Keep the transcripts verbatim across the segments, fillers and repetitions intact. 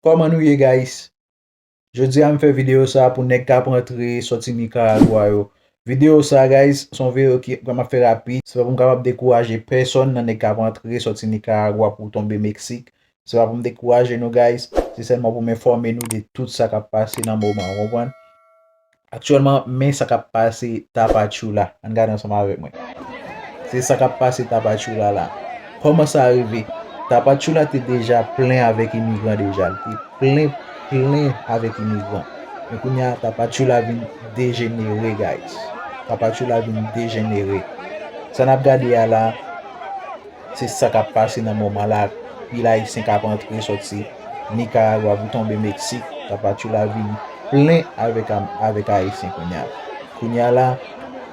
Kòman nou ye, guys? Jodi a m fè videyo sa pou nèg k ap rantre sòti Nikaragwa yo. Videyo sa, guys, se yon videyo ki m ap fè rapid. Se pa pou m kapab dekouraje pèsonn nan nèg k ap rantre sòti Nikaragwa pou tonbe Meksik. Se pa pou m dekouraje nou, guys. Se sèlman pou m enfòme nou de tout sa k ap pase nan moman, w konprann? Aktyèlman, men sa k ap pase Tapachula. Ann gade ansanm avèk mwen. Se sa k ap pase Tapachula la. Kòman sa rive? Tapachula te deja plen avèk imigran deja. Li te plen, plen avèk imigran. Men kounye a, Tapachula vin dejenere, guys. Tapachula vin dejenere. Sa n ap gade a la, se sa k ap pase nan moman la, pil Ayisyen k ap antre sòti Nikaragwa pou tonbe Meksik, Tapachula vin plen avèk, avèk Ayisyen kounye a. Kounye a la,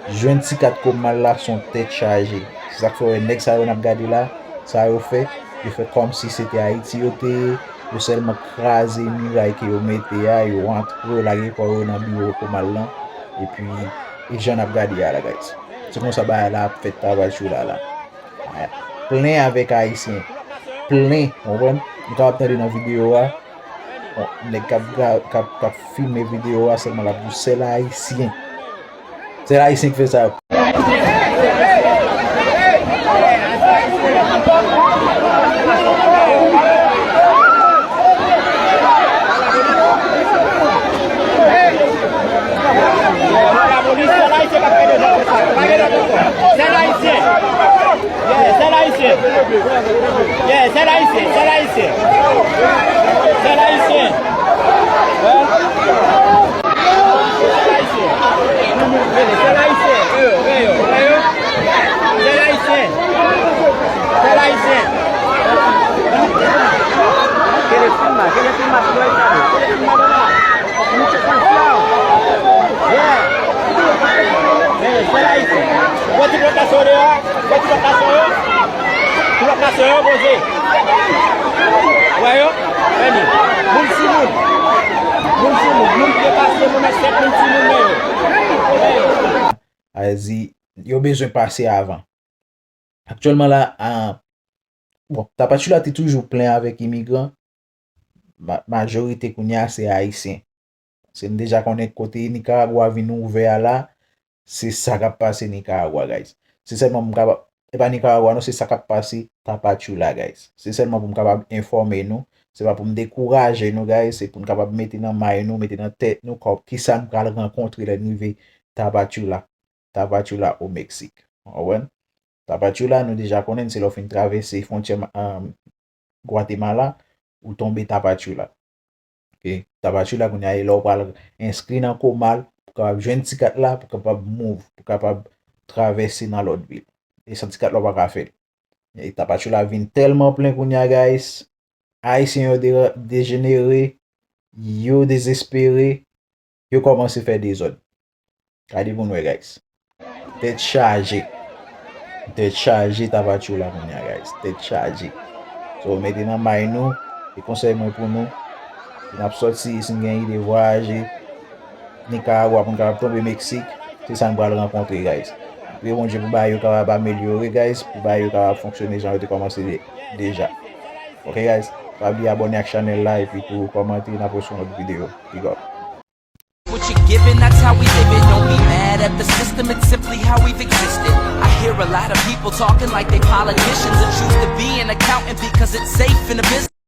jwenn ti kat komal la se yon tèt chaje. Se sa k fè w wè nèg sa yo n ap gade la, sa yo fè, yo fè kòmsi se te Ayiti yo te ye, yo sèlman kraze miray ke yo mete a, yo antre, yo lage kò yo nan biwo komal lan, epi e jan n ap gade a la, guys. Se konsa bagay la ap fèt Tapachula la. Plen avèk Ayisyen. Plen, w konprann? Nou kapab tande nan videyo a. Bon, nèg k ap gra-, k ap, k ap filme videyo a sèlman l ap di w sèl Ayisyen. Sèl Ayisyen ki fè sa. Lapolis, sèl Ayisyen k ap fè de zòd konsa. Pa gen lòt ankò. Sèl Ayisyen. Yeah, sèl Ayisyen. Yeah, sèl Ayisyen, sèl Ayisyen. Sèl Ayisyen. Sèl Ayisyen. Sèl Ayisyen. Sèl Ayisyen. Sèl Ayisyen. Sèl Ayisyen. Kele film la, kele film la, kele film la, kele film la, kele film la. Mete konfyans. Yeah. Hey, sèl Ayisyen. Wè ti blòk la sou deyò a. Wè ti blòk la sou yo. Ti blòk la sou yo, poze. Wè yo? Wè ni. Moun si moun. Moun si moun. Moun ki depase, moun ak sèt moun si moun nan yo. Wè yo. Sa vle di, yo bezwen pase avan. Aktyèlman la, a, bon, Tapachula te toujou plen avèk imigran. Ma-, majorite kounye a se Ayisyen. Se n deja konnen kote Nikaragwa vin ouvè a la, se sa k ap pase Nikaragwa, guys. Se sèlman m kapab, e pa Nikaragwa non, se sa k ap pase Tapachula, guys. Se sèlman pou m kapab enfòme nou, se pa pou m dekouraje nou, guys, se pou n kapab mete nan may nou, mete nan tèt nou, kò-, kisa n pral rankontre lè n rive Tapachula. Tapachula o Meksik. W konprann? Tapachula, nou deja konnen, se lè w fin travèse fwontyè, um, Gwatemala, ou tonbe Tapachula. Ok? Tapachula, kounye a, e lè w pral enskri nan komal, pou kapab jwenn ti kat la, pou kapab move, pou kapab travèse nan lòt vil. E san ti kat la, w pa ka fè l. E Tapachula vin tèlman plen kounye a, guys. Ayisyen yo de-, dejenere, yo dezespere, yo kòmanse fè dezòd. Gade pou n wè, guys. Tèt chaje. Tèt chaje Tapachula kounye a, guys. Tèt chaje. So, mete nan may nou, e konsèy mwen pou nou, si n ap sòti, si n gen ide vwayaje Nikaragwa pou n kapab tonbe Meksik, se sa n pral rankontre, guys. Priye Bondye pou bagay yo kapab amelyore, guys, pou bagay yo kapab fonksyone jan yo te kòmanse de-, deja. Ok, guys? Pa bliye abòne ak chanèl la, epi tou kòmante, n ap wè sou yon lòt videyo. Big up. What you giving, that's how we live it. Don't be mad at the system, it's simply how we've existed. I hear a lot of people talking like they politicians and choose to be an accountant because it's safe in the business.